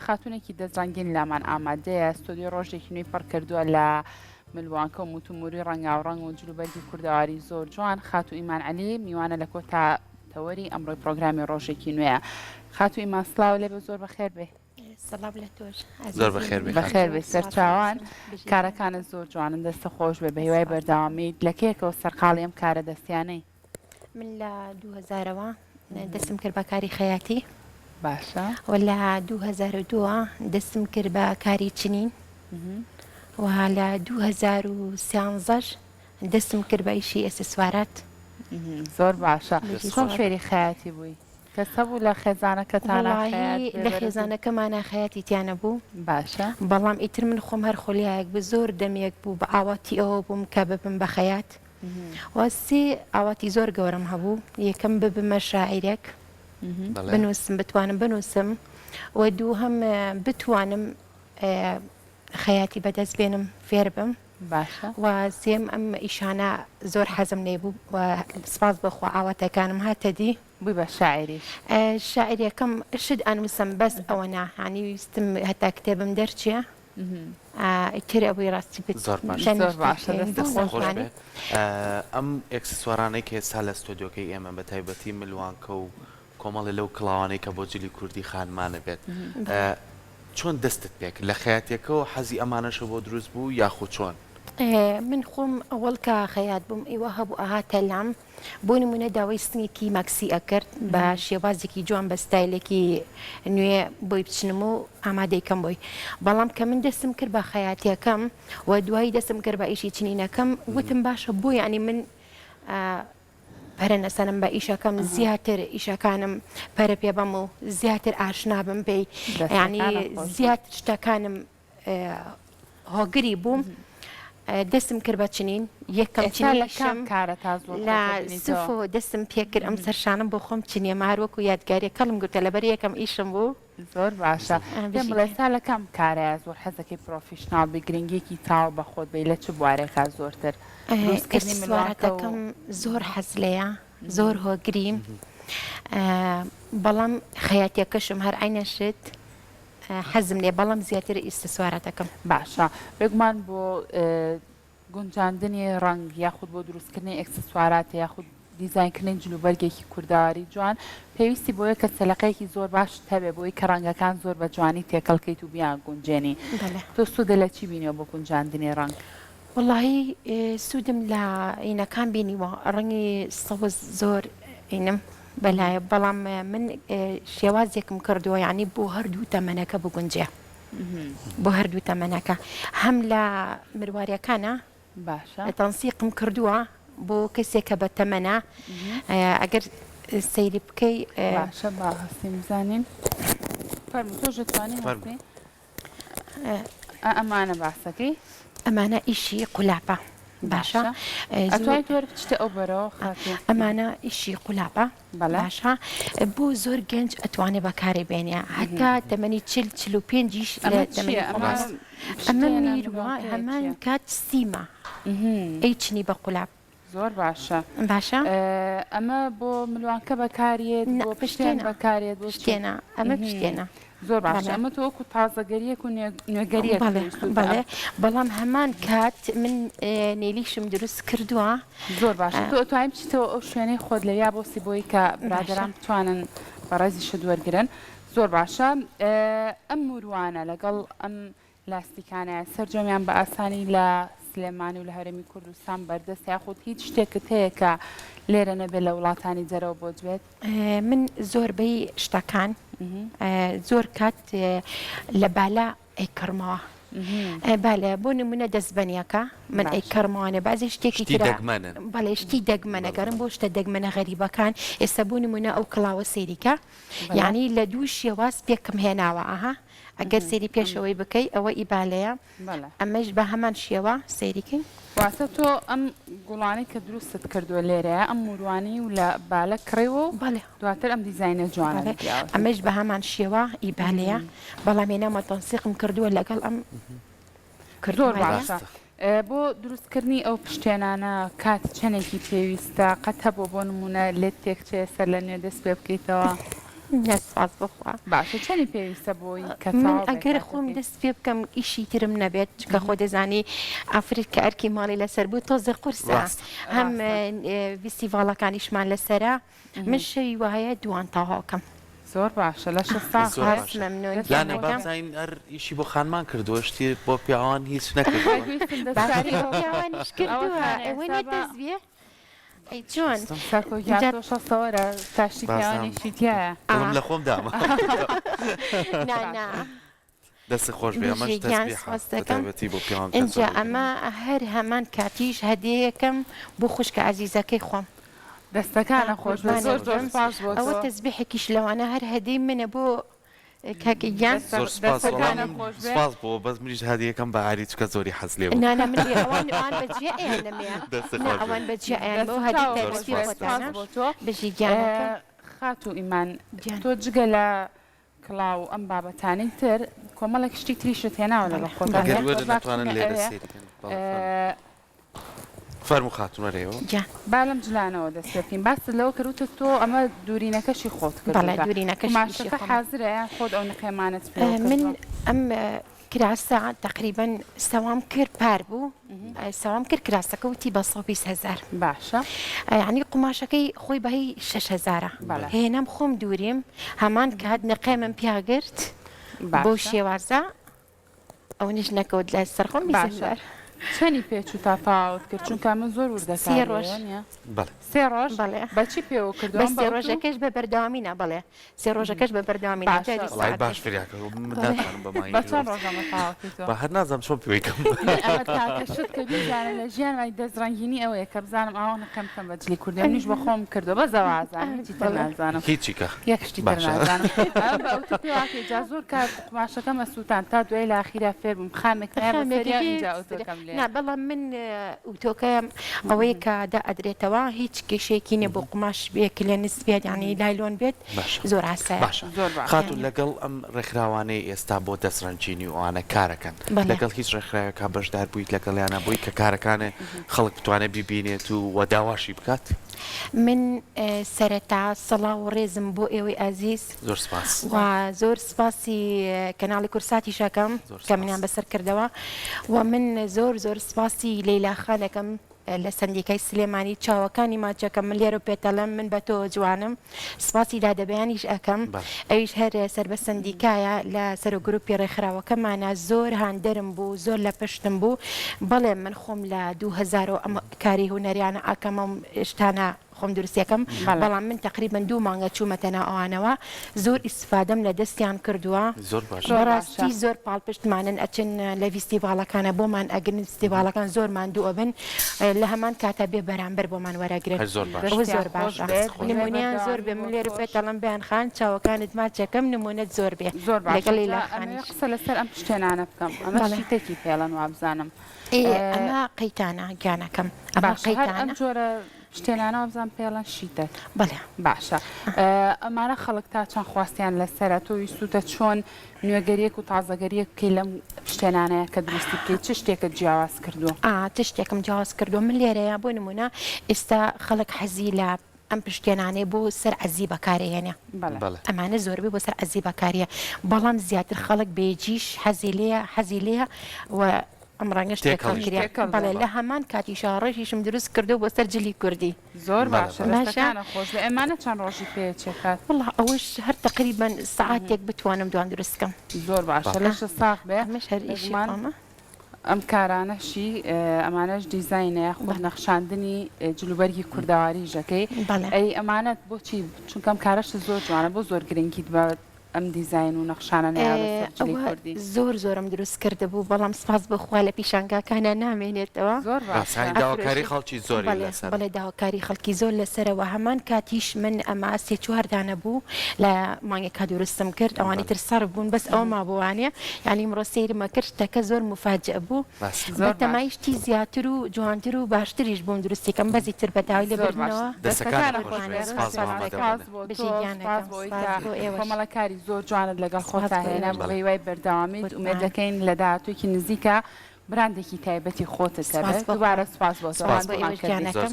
خاتوونێکی دەستڕەنگین لامان ئامادەیە، ستۆدیۆی ڕۆژێکی نوێی پڕ کردووە لە ملوانکە و موتوموری ڕەنگاوڕەنگ و جلوبەرگی کوردەواری زۆر جوان. خاتوو ئیمان عەلی میوانە لە کۆتا تەوەری ئەمڕۆی پڕۆگرامی ڕۆژێکی نوێیە. خاتوو ئیمان سڵاو لێ بێ زۆر بەخێر بێی. سڵاو لە تۆش زۆر بەخێر بێی بەخێر بێی سەرچاوان. کارەکانت زۆر جوانن دەستت خۆش بێ بەهیوای بەردەوامیت. لە کەیەکەوە سەرقاڵی ئەم کارە دەستیانەی؟ من لە دوو هەزارەوە دەستم کرد بە کاری خەیاتی. باشە. و لە 2002 دەستم کرد بە کاری چنین و لە 2013 دەستم کرد بە ئیشی ئێکسسوارات. زۆر باشە. چۆن فێری خەیاتی بووی؟ کەس هەبوو لە خێزانەکەتانا خەیات وەڵاهی لە خێزانەکەمانا خەیاتی تیا نەبوو. باشە. بەڵام ئیتر من خۆم هەر خولیایەک بوو زۆر دەمێک بوو بە ئاواتی ئەوە بووم کە ببم بە خەیات. و سێ ئاواتی زۆر گەورەم هەبوو، یەکەم ببمە شاعیرێک، بنووسم، بتوانم بنووسم و دووهەم بتوانم خەیاتی بەدەست بێنم فێر بم باشە. و سێم ئەم ئیشانە زۆر حەزم لێ بوو و سپاس بۆ خوا ئاواتەکانم هاتە دی. بووی بە شاعیریش؟ شاعیریەکەم شت ئەنووسم بەس ئەوە نا، یانی ویستم هەتا کتێبم دەرچێ ئیتر ئەوەی ڕاستی بێت زۆر باش چەند زۆر باشە شتێک دەستت بۆ خۆش خۆش خۆشمانی. بێت ئەم ئێکسسوارانەی کە ئێستا لە ستۆدیۆکەی ئێمە بە تایبەتی ملوانکە و کۆمەڵێ لەو کڵاوانەی کە بۆ جلی کوردی خانمانە بێت چۆن دەستت پێکرد لە خەیاتیەکەوە حەزی ئەمانەشە بۆ دروست بوو یاخود چۆن؟ من خۆم ئەوەڵ کە خەیات بووم ئیوە هەبوو ئەهاتە لام بۆ نمونە داوای سنگێکی ماکسی ئەکرد بە شێوازێکی جوان بە ستایلێکی نوێ بۆی بچنم و ئامادەی کەم بۆی بەڵام کە من دەستم کرد بە خەیاتیەکەم و دوایی دەستم کرد بە ئیشی چنینەکەم وتم باشە بۆ یعنی من پەرە نەسەنم بە ئیشەکەم زیاتر ئیشەکانم پەرە پێ بەم و زیاتر ئاشنا بم پێی یعنی زیاتر شتەکانم هۆگری بووم دەستم کرد بە چنین یەکەم چنینیشم لە سفۆ دەستم پێکرد ئەم سەرشانم بۆ خۆم چنیە مار وەکو یادگاریە کەڵم گرتە لەبەر یەکەم ئیشم بوو. زۆر باشە پێم بڵێ سا لە کام کارەیا زۆر حەزەکەی professional بی گرنگیەکی تاو بە خۆت بەی لە چ بوارێکا زۆرتر دروستکردنی ملوانکە و. ئێکسسواراتەکەم زۆر حەز لێیە زۆر هۆگریم بەڵام خەیاتیەکەشم هەر عەینە شت حەزم لێ بەڵام زیاتر ئیستسواراتەکەم. باشە بێگومان بۆ گونجاندنی ڕەنگ یاخود بۆ دروستکردنی ئێکسسوارات یاخود دیزاینکردنی جلوبەرگێکی کوردەواری جوان پێویستی بۆیە کە سەلەقەیەکی زۆر باشت هەبێ بۆی کە ڕەنگەکان زۆر بە جوانی تێکەڵ کەیت و بیان گونجێنی بەڵێ. تۆ سوودە لە چی بینیوە بۆ گونجاندنی ڕەنگ؟ وەڵاهی سوودم لە ئینەکان بینیوە ڕەنگی سەوز زۆر ئینم بەلایە بەڵام من شێوازێکم کردووە یعنی بۆ هەردوو تەمەنەکە بگونجێ بۆ هەردوو تەمەنەکە هەم لە مرواریەکانە باشە تەنسیقم کردووە بۆ کەسێک کە بە تەمەنە ئەگەر سەیری بکەی باشە با هەستین بزانین فەرموو تۆش دەتوانی هەستی ئەمانە باسەکەی. ئەمانە ئیشی قولاپە باشە ئەتوانیت وەرە بچیتە ئەو بەرەوە خاتوو. ئەمانە ئیشی قولاپە باشە بۆ زۆر گەنج ئەتوانێ بەکارێ بێنێ هەتا تەمەنی چل 45یش ئەمە میروە هەمان کات سیمە ئەی چنی بە قولاپ. زۆر باشە باشە ئەمە بۆ ملوانکە بەکاریێت بۆ پشتێن بەکارێت بۆ پشتێنە ئەمە پشتێنە زۆر باشە ئەمە تۆ وەکو تازەگەریەک و نوێگەریەک بەڵێ بەڵام هەمان کات من نێلیشم دروست کردووە زۆر باشە تۆ ئەتوانی بچیتەوە ئەو شوێنەی خۆت لەویا بۆسی بۆی کە برادەران بتوانن بەڕێزی شت وەرگرن زۆر باشە ئەم موروانە لەگەڵ ئەم لاستیکانە سەرجەمیان بە ئاسانی لە سلێمانی و لە هەرێمی کوردستان بەردەستە یاخود هیچ شتێکت هەیە کە لێرە نەبێت لە وڵاتانی دەرەوە بۆت بێت؟ من زۆربەی شتەکان زۆر کات لە بالە ئەیکڕمەوە بالە بۆ نمونە دەستبەنیەکە من ئەیکڕمەوانێ بازی شتێکی شتی دەگمەنن بەڵێ شتی دەگمەنە گەڕم بۆ شتە دەگمەنە غەریبەکان ئێستا بۆ نمونە ئەو کڵاوە سەیریکە یعنی لە دوو شێواز پێکم هێناوە ئەها ئەگەر سەیری پێشەوەی بکەی ئەوە ئیبالەیە ئەمەش بە هەمان شێوە سەیری کەی. واتە تۆ ئەم گوڵانەی کە دروستت کردووە لێرەیە ئەم موروانەی و لە بالە کڕیوە و دواتر ئەم دیزاینە جوانە پیاوە. ئەمەش بە هەمان شێوە ئیبالەیە بەڵام هێنامە تەنسیقم کردووە لەگەڵ ئەم زۆر باشە بۆ دروستکردنی ئەو پشتێنانە کات چەندێکی پێویستە قەت هەبووە بۆ نموونە لێت تێکچێ سەر لە نوێ دەست پێ بکەیتەوە؟ نا سوپاس بۆ خوا. باشە چەنی پێویستە بۆی کە من تەواو بێت ئەگەر خۆم کاتەکەی؟ دەست پێ بکەم ئیشی ترم نەبێت چونکە خۆ دەزانی ئافرەت کە ئەرکی ماڵی لەسەر بوو تۆزێ قورسە ڕاستە. هەم ڕاستە. ڤیستیڤاڵەکانیشمان لەسەرە من شەوی وایە دووان تەواو کەم. زۆر باشە لەشت ساغ زۆر بێت باشە مەمنون دەستت لانە خۆش. بابزانین هەر ئیشی بۆ خانمان کردووە شتی بۆ پیاوان هیچ وای نەکردووە گویستم باشە دەستکاری بۆ ئەوە بکەم پیاوانیش ئەوە کردووە تانە ئەوە ئێستا نە با دەست بێ ئەی چۆن شەستم ساکۆ گیان جا تۆ شەستەوەرە تاشی بازم پیاوانیشی تیایە. دڵم ئا لە خۆم داما نا باشە. نا دەستت خۆش بێ ئەمەش بژی گیان تەسبیحە سپاست بە دەکەم تایبەتی بۆ پیاوان کە ئینجا زۆر ئەمە گرنگە. هەر هەمان کاتیش هەدیەیەکەم بۆ خوشکە ئازیزەکەی خۆم. دەستەکانە خۆش بێ قوربانت زۆر زۆر بم سپاس بۆ ئەوە تۆ. تەزبیحێکیش لەوانە هەر هەدیەی منە بۆ کاکە گیان. زۆر سپاس وەڵا دەستەکانە من خۆش بێ. سپاس بۆ بەس منیش هەدیەکەم بە ئاری چونکە زۆری حەز لێ بوو. نا نا من ئەوان ئەوان بەجێ ئەیانمێ دەستت نا خۆش بێ. ئەوان بەجێ ئەیانمەوە دەست هەدیەی چاوە زۆر خۆش تایبەتی بێ سپاس سپاس خۆتانە بۆ تۆ. بژی گیانەکەم. خاتوو ئیمان گیان. تۆ جگە لە کڵاو و ئەم بابەتانەی تر کۆمەڵێک شتی تریشت هێناوە لەگەڵ بەڵێ خۆتا ئەگەر یەک وەرن ڕۆژ با ئەتوانن بچینە لێرە ئەوێ سەیری کەن بەڵێ فەرموو. فەرموو خاتوون وەرە ئێوە. گیان. با لەم جلانەوە دەست پێ بکەین باست لەوە کرد وتت تۆ ئەمە دوورینەکەشی خۆت بەڵێ کردووتە دوورینەکەشی ئیشی قوماشەکە خۆمە. حازرە یان خۆت ئەو نقێمانەت پێوە من کردووە؟ ئەم کراسە تەقریبەن سەوام کرد پار بوو سەوام کرد کراسەکە وتی بە 120 هەزار باشە یعنی قوماشەکەی خۆی بەهی 6 هەزارە بەڵێ. هێنام خۆم دووریم هەمان کات نقێمم پیاگرت بەو باشە شێوازە ئەونیش نەکەوت لە سەر خۆم 20 باشە هەزار. چەنی پێچوو تا تەواوت کرد چونکە من زۆر سێ وردەکاریە ڕۆژ نیە بەڵێ. سێ ڕۆژ بەڵێ. بەچی پێوە کردووە بە ئەم سێ بە ئوتو ڕۆژەکەش بە بەردەوامی نا بەڵێ سێ ڕۆژەکەش بە بەردەوامی نا باشە. جاری وەڵای سەعاتێک باش فریا کەوم من بەڵێ. ناتوانم بە بە مانگێک چەند ڕۆژ ڕۆژ ئەمە تەواوکەی تۆ؟ بە هەر نازانم چۆن پێوەی کەم. من ئەمە تاکە شت کە بیزانم لە ژیانمای دەست ڕەنگینی ئەوەیە کە بزانم ئاوا نقێم بکەم بە جلی کوردی منیش بە خۆم کردوە بەس ئەوە ئازانم هیچی تر بەڵێ. نازانم هیچی کە یەک شتی تر باشە. نازانم ئەمە بە ئەوتو پێواکەی جا زۆر کات قوماشەکەم ئەسووتان تا دوای لە ئاخیرا فێر بووم خامێکم هەیە بە خامێک سەریا هیچ ئینجا ئوتۆکەم لێ نا بەڵام من ئوتۆکەم ئەوەیە کە دائەدرێتەوە هیچ کێشەیەکی نیە بۆ قوماش بێ کلێنس بێت یانی لایلۆن بێت باشە زۆر ئاسایە. باشە زۆر باشە. خاتوون یانی. لەگەڵ ئەم ڕێکخراوانەی ئێستا بۆ دەستڕەنگینی و ئەوانە کارەکەن بەڵێ. لەگەڵ هیچ ڕێکخراوێکا بەشدار بوویت لەگەڵیانا بۆی کە کارەکانێ خەڵک بتوانێت بیبینێت و وە داواشی بکات؟ من سەرەتا سڵاو و ڕێزم بۆ ئێوەی ئازیز زۆر سپاس. و زۆر سپاسی کەناڵی کوردساتیش ئەکەم زۆر کە منیان سپاس. بەسەر کردەوە و من زۆر زۆر سپاسی لەیلا خان ئەکەم لە سەندیکای سلێمانی چاوەکانی ماچەکەم من لێرە پێتەڵێم من بە تۆوە جوانم سپاسی دادەبەیانیش ئەکەم ئەویش هەر سەر بە سەندیکایە لە سەرۆک گروپی ڕێکخراوەکەمانە زۆر هاندەرم بوو زۆر لە پشتم بوو بەڵێ من خۆم لە 2000 ئەم کاری هونەریانە ئەکەم ئەم شتانە خۆم دروستیەکەم بەڵام من تەقریبەن دوو مانگە چوومەتە ناو ئەوانەوە زۆر ئیستفادەم لە دەستیان کردووە زۆر باشە. بەڕاستی زۆر پاڵپشتمانن ئەچن لە ڤیستیڤاڵەکانە بۆمان ئەگرن ڤیستیڤاڵەکان زۆر ماندوو ئەبن لە هەمان کاتا بێ بەرامبەر بۆمان وەرەگرن هەر زۆر باشە. ئەوە دەستیان زۆر خۆش باشە بێت دەست خۆش. نمونەیان زۆر بێ بەردەوامی من بۆ لێرە تۆش. پێت ئەڵێم بەیان خان چاوەکانت ماچەکەم نمونەت زۆر بێ زۆر باشە لەگەڵ جا لەیلا ئەمەوێ خانیش. قسە لەسەر ئەم پشتێنانە بکەم ئەمە بەڵێ. شیتەکی پێڵەن وابزانم ئێ ئەمە قەیتانە گیانەکەم ئەمە باشە هەر ئەم قەیتانە. جۆرە پشتێنانە وابزانم پێڵەن شیتەک. بەڵێ. باشە ئەمانە خەڵک تا چەند خواستیان لەسەرە تۆ ویستوتە چۆن نوێگەریەک و تازەگەریەک بکەی لەم پشتێنانەیە کە دروستی بکەی چ شتێکت جیاواز کردووە؟ ئا چ شتێکم جیاواز کردووە من لێرەیا بۆ نموونە ئیستا خەڵک حەزی لە ئەم پشتێنانەی بۆ سەر عەزی بەکارئەهێنێ بەڵێ. بەڵێ. ئەمانە زۆربەی بۆ سەر عەزی بەکاریە بەڵام زیاتر خەڵک بێجیش حەزی لێیە حەزی لێیە و ئەم ڕەنگەش تێکەڵ تێکەڵیش کرێ تێکەڵ بەڵێ بێ. لە هەمان کاتیشا ڕەشیشم دروست کردووە بۆ سەر جلی کوردی. زۆر بەڵێ باشە بەڵێ. باشە. دەستەکانت خۆش بێ ئەمانە چەند ڕۆژی پێ چێ کات؟ وەڵا ئەوەش هەر تەقریبەن سەعاتێک بتوانم دوان دروست کەم. زۆر باشە بەڵێ. لەشت ساغ بێ ئەمەش هەر ئیشی بێگومان خۆمە. ئەم کارانەشی ئەمانەش دیزاینە یاخود بەڵێ. نەخشاندنی جلوبەرگی کوردەواری ژەکەی بەڵێ. ئەی ئەمانەت بۆچی چونکە ئەم کارەشت زۆر جوانە بۆ زۆر گرنگیت بە ئەم دیزاین و نەخشانە نەیا بەسەر جلی ئەوە کوردی. زۆر زۆرم دروست کردبوو بەڵام سپاس بۆ خوا لە پیشانگاکانا نامێنێتەوە. زۆر باشە. ڕاستە داواکاری ئەفرۆشێت خەڵکی زۆری بەڵێ لەسەرە. بەڵێ داواکاری خەڵکی زۆر لەسەرە وە هەمان کاتیش من ئەمە سێ چوار دانە بوو لە مانگێکا دروستم کرد ئەوانی بەڵێ. تر سەرف بوون بەس ئەوە مابوو وانیە یانی ئیمڕۆ سەیرم ئەکرد شتەکە زۆر موفاجئ بوو ڕاستە. زۆر باش. بەتەمای شتی زیاتر و جوانتر و باشتریش بووم دروستی کەم بەس ئیتر بە داوای زۆر باش لێبردنەوە. دەستەکانت دەستەکانت خۆش خۆش بێت بێت سپاس بۆ سپاس ئامادەبوونت. سپاس بۆ بژی تۆ سپاس گیانەکەم بۆ ئەوەی سپاس کە بۆ ئێوەش. کۆمەڵە کاری زۆر جوانت لەگەڵ سپاس خۆتا بۆ هێنا ئێوەش. بە بەڵێ. هیوای بەردەوامیت ئومێد قوربان. دەکەین لە داهاتوویەکی نزیکا براندێکی تایبەتی خۆتت سپاس هەبێت بۆ خوا. دووبارە سپاس بۆ تۆ سپاس بۆ ماندوومان ئێوەش کردی. زۆر گیانەکەم.